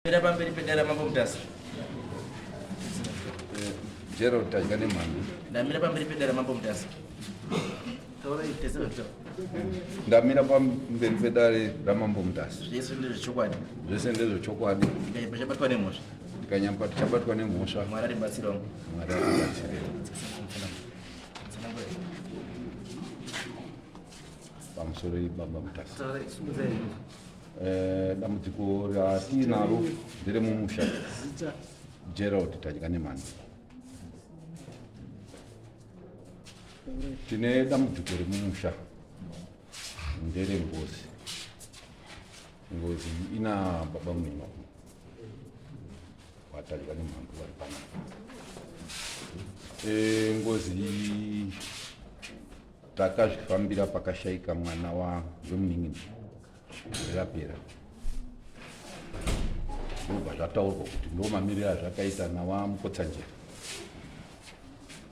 Mira pamberi pedare raMambo Mutasa. Gerald Tadya Nemhandu. Ndamira pamberi pedare raMambo Mutasa. Taurai tese zvekutaura. Ndamira pamberi pedare raMambo Mutasa. Zvese ndezvechokwadi. Zvese ndezvechokwadi. Ndikanyamba chabatwa nemhosva. Ndikanyamba tichabatwa nemhosva. Mwari atibatsirewo. Mwari atibatsirewo. Tsanangura. Pamusoro baba Mutasa. Taurai simudzai. Eh, dambudziko ratiinaro nderemumusha Gerald Tadyanemani. Tine dambudziko remumusha nderengozi. Ngozi ina baba munini vaTadyanemhandu vari panapa. Eh, ngozi iyi takazvifambira pakashaika mwana wemunin'ina gore rapera ndobva zvataurwa kuti ndo mamiriro azvakaita nawamukotsanjera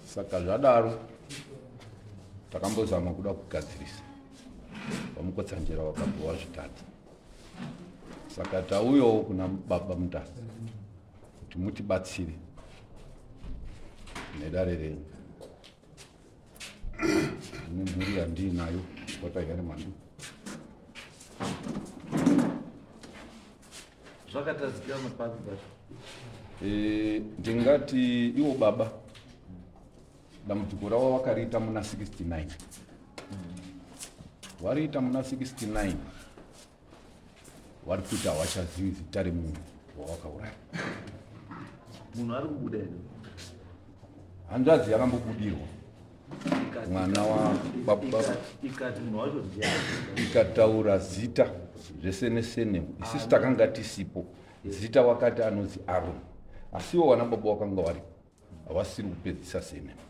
saka zvadaro takambozama kuda kugadzirisa vamukotsanjera vakabva vazvitadza saka tauyawo kuna baba mutasa kuti mutibatsire nedare renyu Ndine mhuri yandiinayo kwataigare mhandu. Zvakatadzikana papi pacho? Eh, ndingati iwo baba dambudziko ravo vakariita muna 69 variita muna 69 vari kuti havachazivi zita remunhu wawakauraya. Munhu ari kubuda here? Hanzvadzi yakambobudirwa mwana wababa ikati munhu wacho ndiani? Ikataura zita zvese nesenemu. Isisu takanga tisipo. Zita wakati anonzi Aaron, asiwo wana baba wakanga waripo havasiri kupedzisa senemu.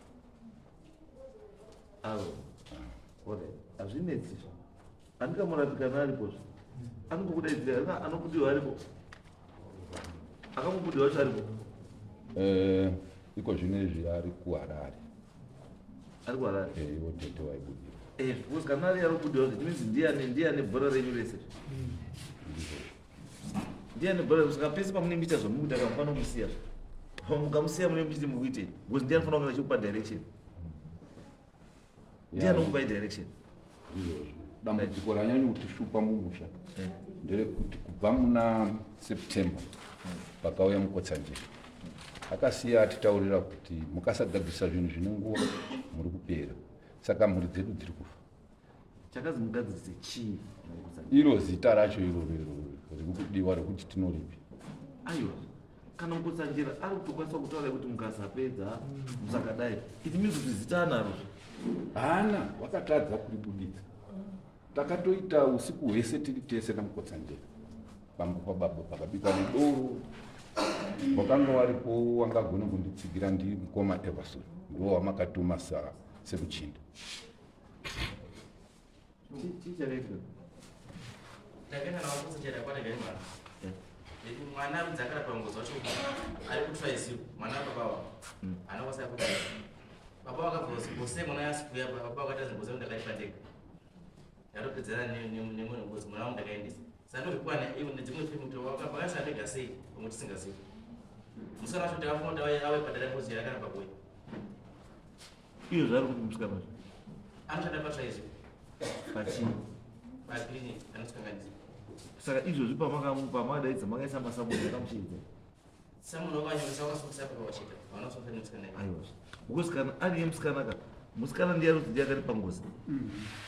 Aaron. Alright. Hazvinetsi. Andikamurapi kana aripo. Anongokudaidzira anobudirwa aripo. Akamubudirwa wacho aripo. Eh, iko zvino izvi ari kuHarare. Ari kuHarare. Eh, ivo tete waibudirwa. Eh, because kana ari ari kubudirwa it means ndiyani ndiyani bhora renyu rese. Ndiyani bhora saka pese pamunenge muchiita zvamukuita kana panomusiya. Mukamusiya munenge muchiti mukuitei? Because ndiyani anofanira kunge achikupa direction. Ndiye anokupa direction. Dambudziko ranyanya kutishupa mumusha nderekuti kubva muna September pakauya Mukotsanjera akasiya atitaurira kuti mukasagadzirisa zvinhu zvine nguva muri kupera, saka mhuri dzedu dziri kufa. Chakazi mugadzirise chii? Iro zita racho iroro iroro riri kudiwa rekuti tinoripi? Aiwa, kana Mukotsanjera ari kutokwanisa kutaura kuti mukasapedza musakadai, it means kuti zita anaro. Haana, wakatadza kuribuditsa. Takatoita usiku hwese tiri tese naMukotsanjera pamba pababa, pakabikwa nedoro. Wakanga waripo wangagone kunditsigira ndi mukoma Everson, ndiwo wamakatuma semuchinda. Chii chakaitika? Takaenda naVaMukotsanjera kwaTadyanemhandu. Mwana ari kudzakara pangozi wacho ari kutraisiwa mwana wababa wavo anokwanisa kuti baba vakabva ngose mwana yasikuya baba vakaita zingozi ndakaipa ndega ndatopedzana nemwe ngozi mwana wangu ndakaendesa saka ndozvikwana ivo nedzimwe femu kuti vakaisa ndega sei pamwe tisingazivi musikana wacho takafunga kuti ave padare ngozi yakaramba kuuya. Iyo zvaari kuti musikana wacho anoshanda patraisiwa pachii? Paclinic anotikanganisa. Saka izvozvi pamakadaidza makaisa masamuzi akamuchiedza? Samunhu wakanyomesa wakasungisa pa wachita vanosungisa nemusikana. Aiwa, because kana ari yemusikana ka, musikana ndiye ari kuti ndiye akaripa ngozi.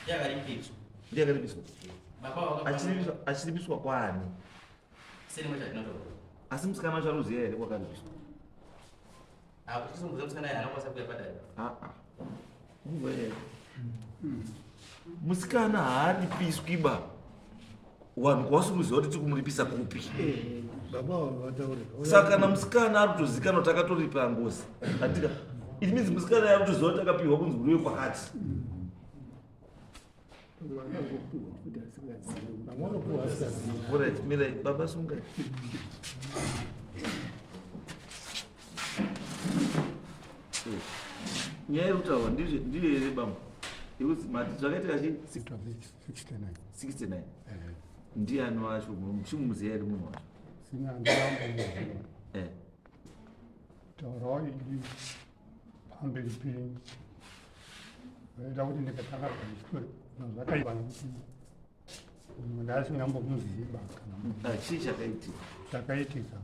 Ndiye akaripiswa. Ndiye akaripiswa. Baba wakabva Achiripiswa kwaani? Seni mwacho atinotaura. Asi musikana wacho ari kuziva here kwakaripiswa? Akuchisunguza musikana haana kukwanisa kuuya padare. Aa, musikana haaripiswi ba vanhu kwavasi kuziva kuti tiri kumuripisa kupi. Baba vataure. Saka kana musikana ari kutozikanwa kuti akatoripa ngozi andika, it means musikana ari kutoziva kuti akapiwa kunzi uriwe kwakati. Mwana angopiwa kuti asingazivi. Vamwe vanopiwa asingazivi. Alright, mirai baba, sungai. Nyaya iri kutaurwa ndiyo here bambo yekuti mati zvakaitika chi? 69. 69. Ndiani wacho? Muchimuziva here munhu wacho? Sina handinambomuziva. Eh. Taurawo idi pamberi penyu. Vaida kuti ndikatanga pahistory zvakaipa nekuti munhu ndaasingambomuziva kana Ah, chii chakaitika? Chakaitika.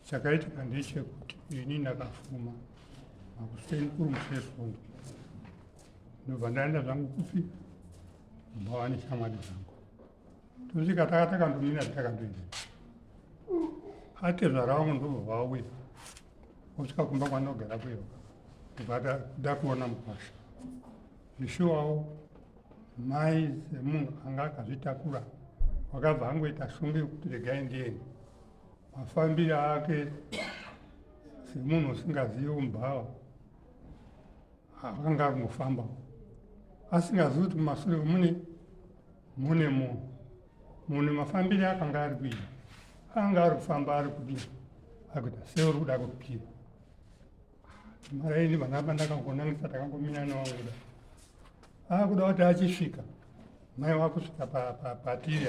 Chakaitika ndechekuti ini ndakafuma makuseni kuri musi weSvondo. Ndobva ndaenda zvangu kupi kumba neshamwari dzangu. Tosvika taka takandomira takandoenda. Atezvara vangu ndobva vauya. Vosvika kumba kwandogara kuyo. Ndobva da kuona mukwasha. Zvishuwawo mai semunhu anga akazvitakura wakabva angoita shungu yekuti regai ndiende. Mafambiro ake semunhu usingazivi umbava akanga akungofamba asingazivi kuti kumasure mune mune munhu munhu mafambiro akanga ari kuita anga ari kufamba ari kudii akuita seuri kuda kupira maraini vanapa ndakangonangisa takangomira newanguda akuda kuti achisvika mai wakusvika patiri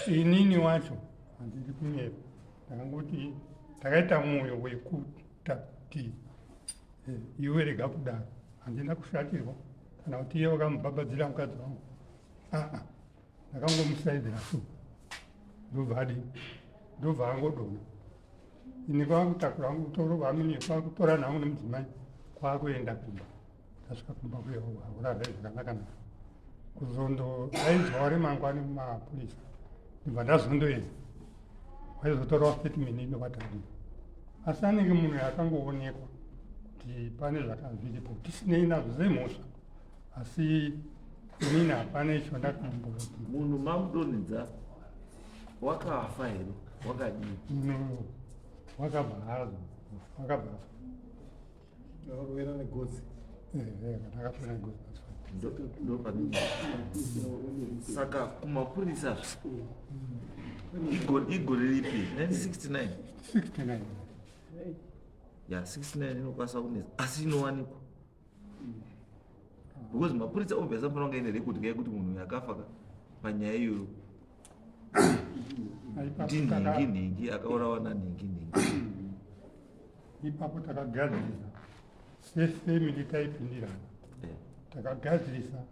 inini wacho handidi kunyepa ndakangoti ndakaita mwoyo wekuta kuti eh, iwe rega kudaro handina kushatirwa kana kuti iye wakamubhabhadzira mukadzi wangu aa ndakangomusaidzira so ndobva adii ndobva angodona ini kwakutakura hangu mutoro vamini kwakutora nangu nemudzimai kwakuenda kumba tasvika kumba kuya urara zvakanaka naka kuzondo daidzwawo remangwani mumapurisa ndibva ndazondoenda waizotorawo statement inovatadii asi anenge munhu akangoonekwa kuti pane zvakazviripo tisinei nazvo semhosva asi inini hapana icho ndakamboti munhu mamudonhedza wakafa here wakadii munhu wakabva hazo wakabva afa Akarovera negotsi. Ndakapera negotsi. Ndopane saka kumapurisa igore ripi 1969 69 ya 69 inokwanisa kunetsa asi inowanikwa because mapurisa obviously anofanira kunge aine record ngayekuti munhu uyu akafa ka panyaya iyoyo ndinhingi nhingi akaurawa nanhingi nhingi Ipapo takagadzirisa sefamily taipindirana eh. Takagadzirisa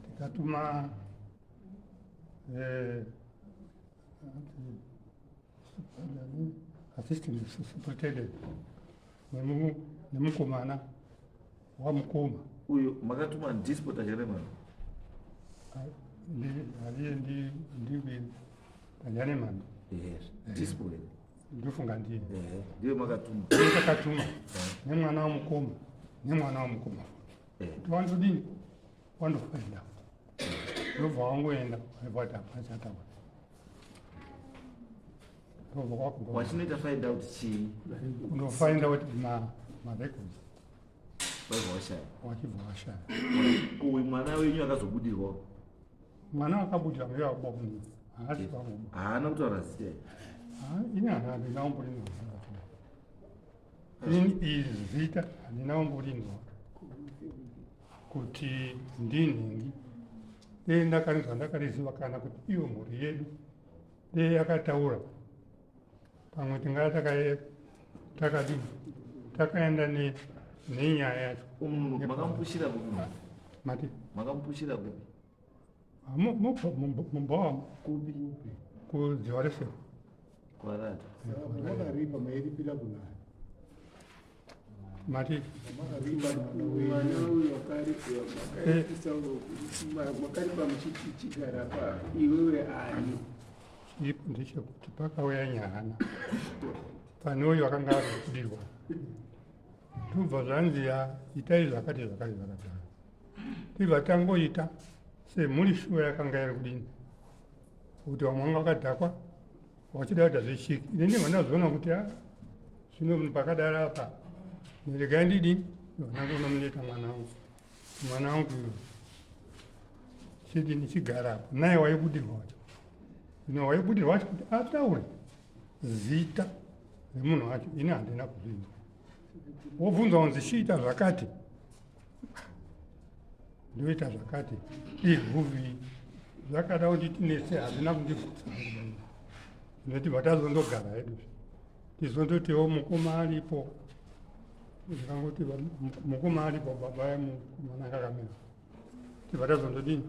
tikatuma eh, assistant superintendent nemukomana wamukoma uyo makatuma ndispota jeremani aliye ndiwi tajanemani dispo ndofunga ndiye ndiye makatuma takatuma nemwana wamukoma nemwana wamukoma kuti wandodini wandofaenda ndobva wangoenda waibva kuti hapana chataura ndobva kwakuba wachinoita find out chii kundofind out marecords waibva washaya wachibva washaya uyu mwana wenyu akazobudirwa mwana akabudirwa ngewakuba kunini haasi vangu haana kutaura zita here ini handina kumborinzwa ini iri zita handina kumborinzwa kuti ndinhingi dei ndakarinzwa ndakariziva kana kuti iyo mhuri yedu dei yakataura pamwe tingaa takadii takaenda nenyaya yacho makamupushira kupi mati makamupushira kupi mumba kupi kudziva resero kwarata makaripa mairipira kunani mati makaripa mwana uyu akaripiwa makaipisa makaripa muchiti chigara pa iwewe ani chiripo ndechekuti pakauya nyahana pane uyu akanga ari kudirwa ndobva zvanzi ya itai zvakati zvakati zvakati tibva tangoita semhuri shuwa yakanga iri kudini kuti vamwe vanga vakadhakwa vachida kuita zvechiki ini ndibva ndazoona kuti a zvino pakadaro apa regai ndidini ndonangonomuneta mwana wangu mwana wangu uyo chidini chigara apo naye waibudirwa wacho zvino waibudirwa wacho kuti ataure zita remunhu wacho ini handina kuzvinzwa wobvunzwa kunzi chiita zvakati ndoita zvakati ihuvi. Zvakada kunditi nese hazvina kundivhutsa ndinoti vatazondogara hedu tizondotiwo mukoma aripo ndikangoti mukoma aripo baba yemukomana akakamira tibva tazondodini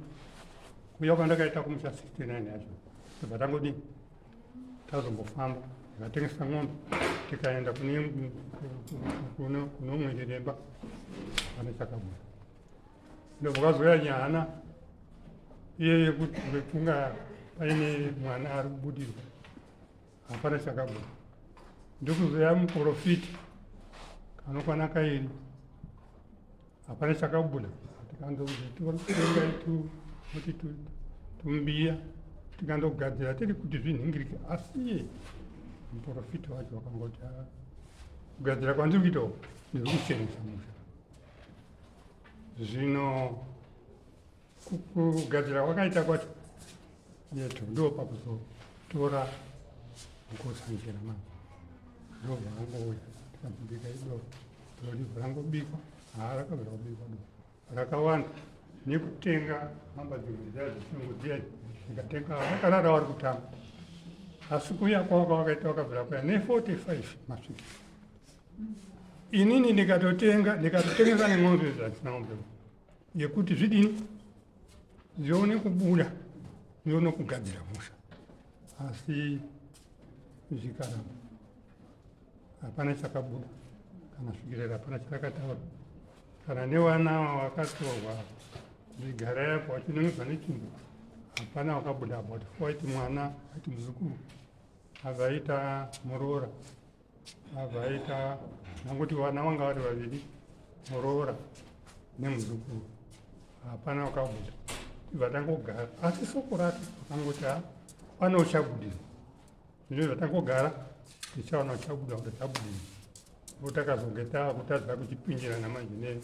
kuuya kwandakaita kumusha 69 yacho tibva tangodini tazombofamba ndikatengesa ng'ombe tikaenda kune umwe chiremba pane chakabuda ndobvakazouya nyana iye yekuti wekunga paine mwana ari kubudirwa hapana chakabuda ndokuzouya muprofita kanokwana kairi hapana chakabuda tikandotenga kuti tumbiya tikandogadzira tiri kuti zvinhingirike asi iye muprofita wacho wakangoti ah, kugadzira kwandiri kuita uku ndiri kuchenesa musha zvino kugadzira kwakaita kwacho yeto ndo pakuzotora mukotsanjera manje ndobva angouya tikabika idoro doro ribva rangobikwa haa rakabvira kubikwa doro rakawanda nekutenga hamba dzimwe dziya dzechirungu dziya ndikatenga vakarara vari kutamba asi kuuya kwavo kwavakaita vakabvira kuya ne 45 masvika inini ndikatotenga ndikatotengesa nemombe dzandisina mombe yekuti zvidini zvione kubuda zvione kugadzira musha asi zvikaramba hapana chakabuda kana svikirera hapana charakataura kana nevana vakatorwa zvigara yapo vachinongedzwa nechimbo hapana wakabuda about waiti mwana waiti muzukuru avaita muroora Avaita nangoti vana vanga vari vaviri muroora nemuzukuru hapana wakabuda tibva tangogara asi soko rake akangoti ha pane uchabudirwa zvino zvatangogara tichaona uchabuda kuti achabudirwa ndo takazonge taakutadza kuchipindirana manje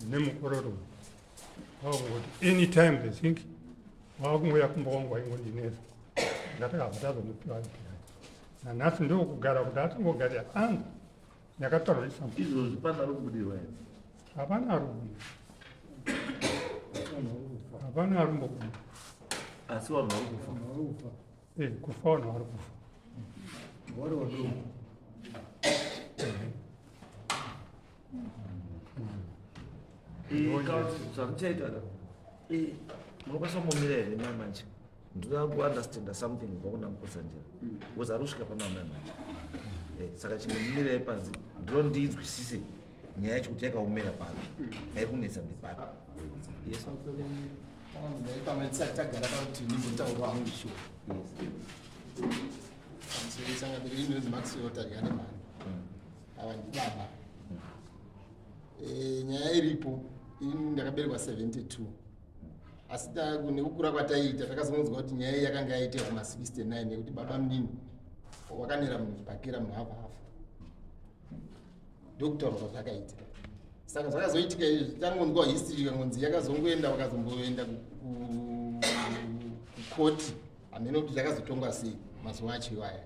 nemukororo wakungoti anytime they think wakungoya kumba wangu waingondinetsa ndatakabva tazonopiwa nanhasi ndokugara kuti atingogarira angu ndakataura izvozvi pane ari kubudirwa here hapana ari kubudirwa hapana ari kumbobudirwa asi vanhu vari kufa eh, kufa vanhu vari kufa vari vaduku zvamuchaita eh, munokwanisa kumomira here mai manje ndoda kuunderstanda something kubva kuna mukotsanjera because ari kusvika pana amai manje eh, saka chimbomumirai panze ndiro ndinzwisise nyaya yacho kuti yakaomera papi airi kunetsa ndepapi yes pamwe tisati tagara pakuti ndimbotaura hangu shuwa pamusoro inonzi maxwell taryane mhani ava ndibaba eh, nyaya iripo ini ndakaberekwa 72 asi nekukura kwataiita takazongonzwa kuti nyaya iyi yakanga yaitika kuma 69 nekuti baba munini wakanera munhu chibhakera munhu hafa hafa ndokutaura kwazvakaita saka zvakazoitika izvi tangonzwa history ikangonzi yakazongoenda vakazomboenda kukoti hameno kuti zvakazotongwa sei mazuva acho iwaya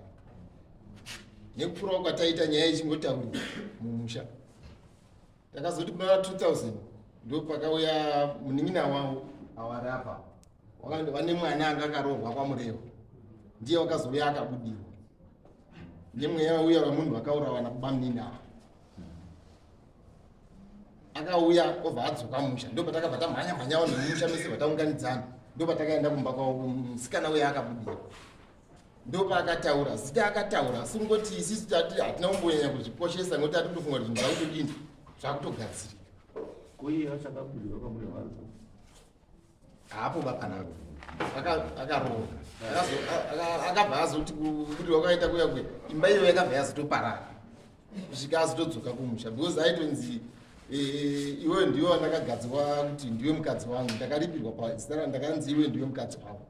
nekukurawo kwataiita nyaya ichingotaurwa mumusha takazoti kuna 2000 ndopakauya munin'ina wavo awarapa vane mwana anga akaroorwa kwamurewa ndiye wakazouya akabudirwa nemweya uya wemunhu wakaurawa nabamunini ava akauya obva adzoka musha ndopatakabva tamhanya mhanyawo nemusha mese vataunganidzana ndopatakaenda kumba kwavo musikana uya akabudirwa ndopaakataura zita akataura asi kungoti isisu tati hatina kumbonyanya kuzvikoshesa ngoti ati kutofunga kuti zvinhu zvakutodini zvakutogadzirika koiye achakabudirwa kamune variko haapo bapanako akaroora akabva azoti kubudirwa kwakaita kuya kuya imba iyo yakabva yazotoparara kusvika azotodzoka kumusha because aitonzi eh, iwewe ndiwe wandakagadzwa kuti ndiwe mukadzi wangu ndakaripirwa pazita ndakanzi iwe ndiwe mukadzi wangu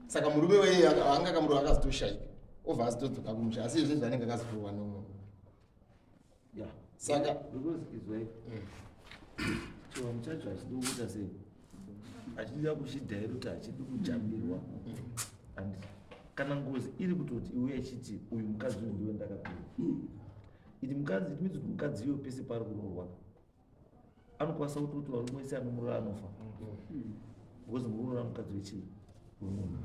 saka murume weye anga akamuroora akazotoshaika obva azotodzoka kumusha asi izvezvi anenge akazoroorwa neumwe saka because izwai chivanhu chacho hachidi kuita sei hachidi kuchidhairuta hachidi kujambirwa and kana ngozi iri kutoti iuya ichiti uyu mukadzi uyu ndiwe ndakapiwa iti mukadzi it means kuti mukadzi iwe pese paari kuroorwa anokwanisa kutoti varume wese anomuroora anofa. Because muri kuroora mukadzi wechii? Wemunhu.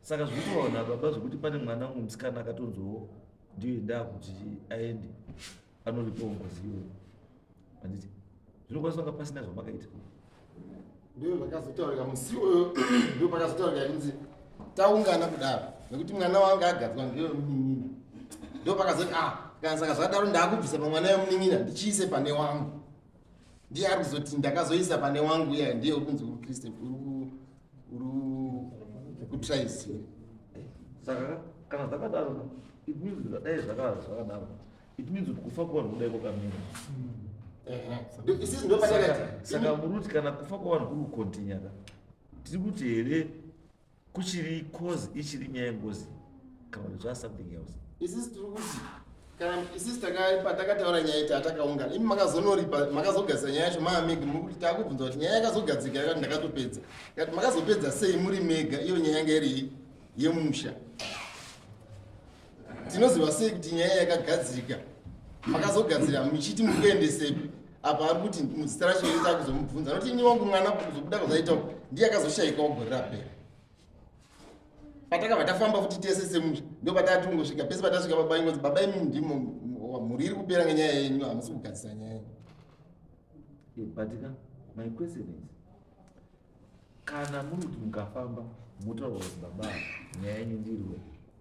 Saka zviri kutaurwa nababa zvekuti pane mwana umwe musikana akatonzwawo ndiyo indaa kuti aende anoripawo ngozi iyoyo. Handiti? Zvinokwanisa kunga pasina zvamakaita. Ndiyo zvakazotaurika musi uyo, ndo pakazotaurika kunzi taungana kudaro nekuti mwana wanga agadzwa ndiyo munin'ina. Ndo pakazoti ah, kana saka zvadaro ndakubvisa pamwana wemunin'ina ndichiise pane wangu. Ndiye ari kuzoti ndakazoisa pane wangu iya ndiye uri kunzi uri Christian uri kutraisira. Saka kana zvakadaro it means dai zvakadaro it means kuti kufa kwevanhu kudai kwakamira. Isusu ndo patakati. Saka muri kuti kana kufa kwevanhu kuri kukontinya ka tiri kuti here kuchiri cause ichiri nyaya yengozi kana kuti zvaa something else? Isusu tiri kuti kana isusu patakataura nyaya ita takaungana imi makazonoripa makazogadzisa nyaya yacho maa mega muri kuti takubvunza kuti nyaya yakazogadzika yakati ndakatopedza kati makazopedza sei muri mega iyo nyaya yanga iri yemusha tinoziva sei kuti nyaya yakagadzika makazogadzira muchiti muri kuendesepi apa ari kuti muzita racho iri takuzomubvunza nokuti ini wangu mwana kuzobuda kwazaita uku ndiye akazoshaikawo gore rapera patakabva tafamba futi tese semusha ndo patatongosvika pese patasvika baba ingonzi baba imi ndimo mhuri iri kupera ngenyaya yenyu hamusi kugadzisa nyaya yenyu. But ka my question is kana muri kuti mukafamba motaura kuti baba nyaya yenyu ndiriwe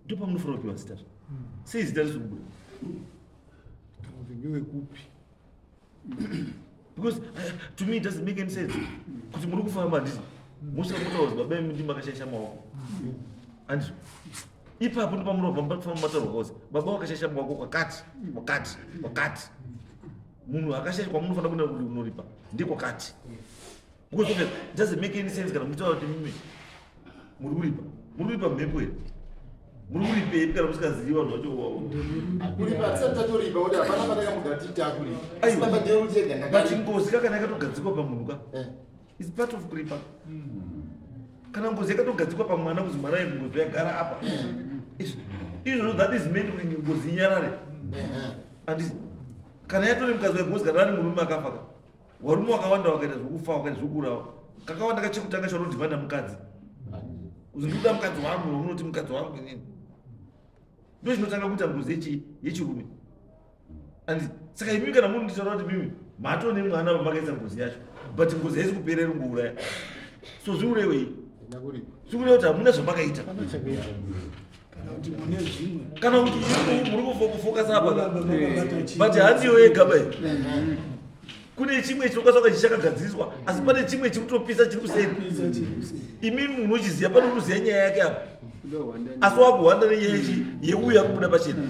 ndo pamunofanira kupiwa zita zve sei zita risi kubuda? Kuti ndewekupi? Because to me it doesn't make any sense kuti muri kufamba handiti mosvika motaura kuti baba imi ndimi makashaisha maoko handizvo ipapo ndo pamunobva famba mataurwa kuzi baba wakashaisha maoko kwakati kwakati kwakati munhu akashaisha kwamunofanira kuenda kuti unoripa ndekwakati because okay, it doesn't make any sense kana muchitaura kuti mimi muri kuripa muri kuripa mhepo here muri kuripepi kana musikazivi vanhu vacho Kuripa tisati tatoripa kuti hapana patakamugara titi takuripa. Aiwa. Baba ndiye uri chega but ndakaripa. ngozi kakana yakatogadzikwa pamunhu ka is part of kuripa. Kana ngozi yakatogadzikwa pamwana kuzi mwana yengozi yagara apa izvozvo that is meant kuti ngozi inyarare. Handiti kana yatori mukadzi wengozi kana ari murume akafa ka varume wakawanda wakaita zvekufa wakaita zvekuurawa kakawanda kachekutanga chaunodhimanda mukadzi kuzi ndikuda mukadzi wangu wamunoti mukadzi wangu inini ndo chinotanga kuita ngozi yechirume. Anditi saka imimi kana muri nditaura kuti mimi mato nemwana vamakaisa ngozi yacho but ngozi haisi kupera iri kungouraya so zviurewei? Zvikureva kuti hamuna zvamakaita kana kuti mune zvimwe kana kuti muri kufokasa apa but handiyo yega bai kune chimwe chinokwanisa kunge chichakagadziriswa asi pane chimwe chiri kutopisa chiri kuseri imimi munochiziva pane unoziva nyaya yake apa asi wakuhwanda nenyaya yeuya kubuda pachena.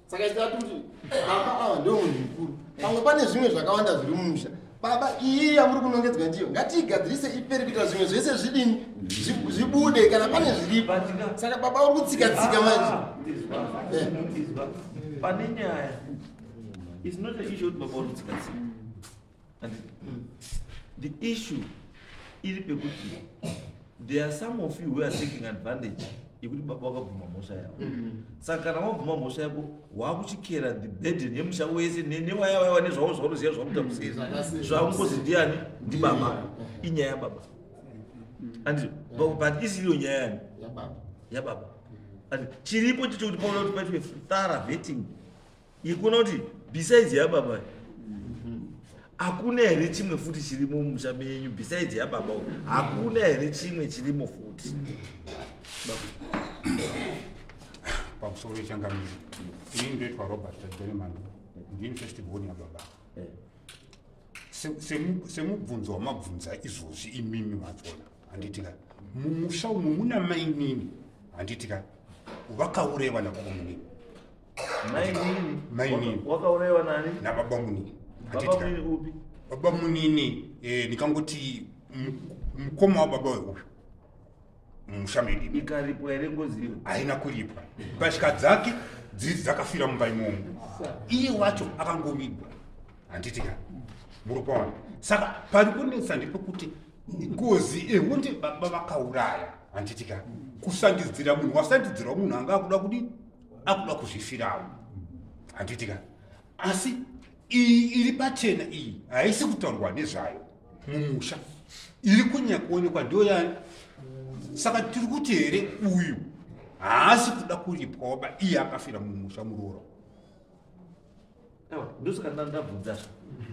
Saka ichitati kuti baba ava ndio munhu mukuru pamwe pane zvimwe zvakawanda zviri mumusha baba iyi yamuri kunongedzwa ndiyo ngatiigadzirise ipere kuitira zvimwe zvese zvidini zvibude kana pane zviripo. Saka baba uri kutsika-tsika manje. Pane nyaya is not an issue kuti baba uri kutsika-tsika. And the issue iri pekuti there are some of you who are taking advantage yekuti baba wakabvuma mhosva yavo. Saka kana wabvuma mhosva yako wakuchikera the burden yemusha wese newaya waiwa nezvavo zvaunoziva zvakuita kuseri zvakungozi ndiani ndibaba inyaya yababa and but isiriyo nyaya yani yababa. And chiripo chechekuti paona kuti paitwe thorough vetting yekuona kuti besides yababa hakuna here chimwe futi chirimo mumusha menyu besides yababa hakuna here chimwe chirimo futi. Pamusoro wechangamiro, ini ndoitwa Robert Tajereman, ndini first born yababa. Semubvunzo wamabvunza izvozvi imimi machona handitika mumusha umu muna mainini handitika vakauraiwa nababa munini. Mainini? Mainini. Wakauraiwa nani? Nababa munini. Baba munini upi? Baba munini ndikangoti mukoma wababa uyu mumusha medu. Ikaripwa here ngozi iyo? Haina kuripwa. Mbatya dzake dziri dzakafira mumba imomo, iye wacho akangovigwa handitika muri kuona. Saka pari kunetsa ndepekuti ngozi ehunde baba vakauraya handitika kusandidzira munhu wasandidzirawo munhu anga akuda kudini akuda kuzvifirawo handitika asi iyi iri pachena iyi haisi kutaurwa nezvayo mumusha. Iri kunyanya kuonekwa ndiyo yani. Saka tiri kuti here uyu haasi kuda kuripwa waba iye akafira mumusha muroora. Aiwa, ndosaka ndabvunza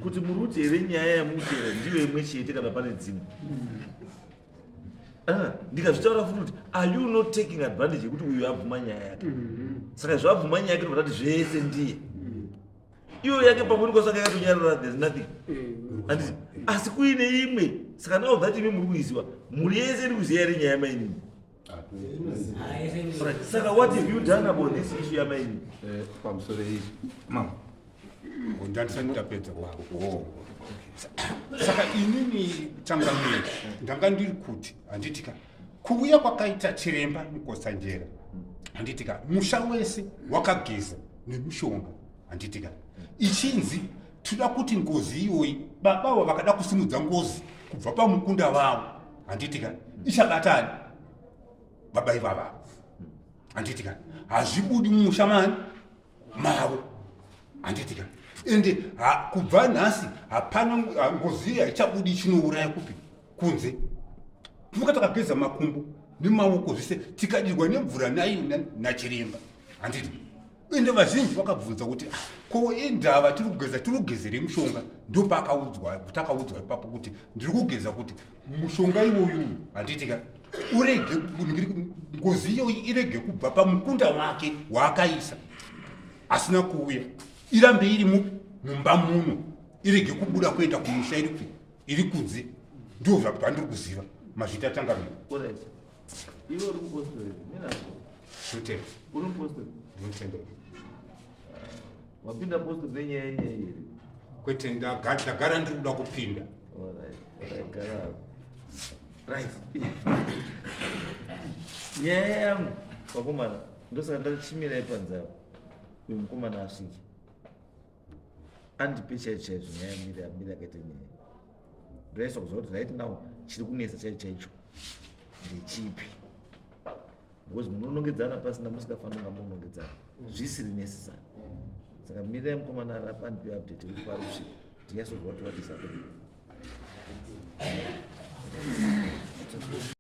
kuti muri kuti here nyaya yamutera ndiyo imwe chete kana pane dzimwe. Ah, ndikazvitaura futi kuti are you not taking advantage yekuti uyu abvuma nyaya yake? Saka zvabvuma nyaya yake ndobva tati zvese ndiye. Iyo yake pamwe ndikosaka yakatonyarara, there's nothing. Handiti? Asi kuine imwe, saka now that imi muri kuiziva, mhuri yese iri kuziva iri nyaya yamainini. Right. Saka what have you done about this issue yamainini? Pamusoro iyi mama. Ndandisati ndapedza kwako. Saka inini changamire ndanga ndiri kuti handitika kuuya kwakaita chiremba Mukotsanjera, handitika musha wese wakageza nemishonga, handitika ichinzi toda kuti ngozi iyoyi babavo vakada kusimudza ngozi kubva pamukunda vavo, handitika ichabatani baba ivava, handitika hazvibudi mumusha mani mavo, handitika ende kubva nhasi hapana ngozi iyi haichabudi ichinouraya kupi kunze. Tuka takageza makumbo nemaoko zvese tikadirwa nemvura nachiremba, handiti? Ende vazhinji vakabvunza kuti "Ah, ko indava tiri kugeza, tiri kugezere mushonga?" Ndopakaudzwa, takaudzwa ipapo kuti ndiri kugeza kuti mushonga iwoyu, handitika, urege ngozi iyoyi irege kubva pamukunda wake waakaisa asina kuuya, irambe iri mumba muno, irege kubuda kuenda kumusha iri kupi, iri kunze. Ndo zvandiri kuziva. Mazvita changamire. Alright. Iwe uri mupostori? Mina. Ndinotenda. Uri mupostori? Ndinotenda. Wapinda postori nenyaya yenyaya here? Kwete, ndagara ndiri kuda kupinda. Alright. Alright, gara. Right. Nyaya yangu vakomana, ndosaka ndachimirai panze apo. Uyu mukomana asvike. Andipe chaicho chaizvo nyaya yamiri amiri akaita nyaya. Ndoyaisa kuziva kuti right now chiri kunetsa chaicho chaicho ndechipi. Because munonongedzana pasina musingafaniri kunga munonongedzana. Zvisiri necessary. Saka mirai mukomana arapa andipe update yekuti pari kusvika. Tinyatsoziva kuti what is happening.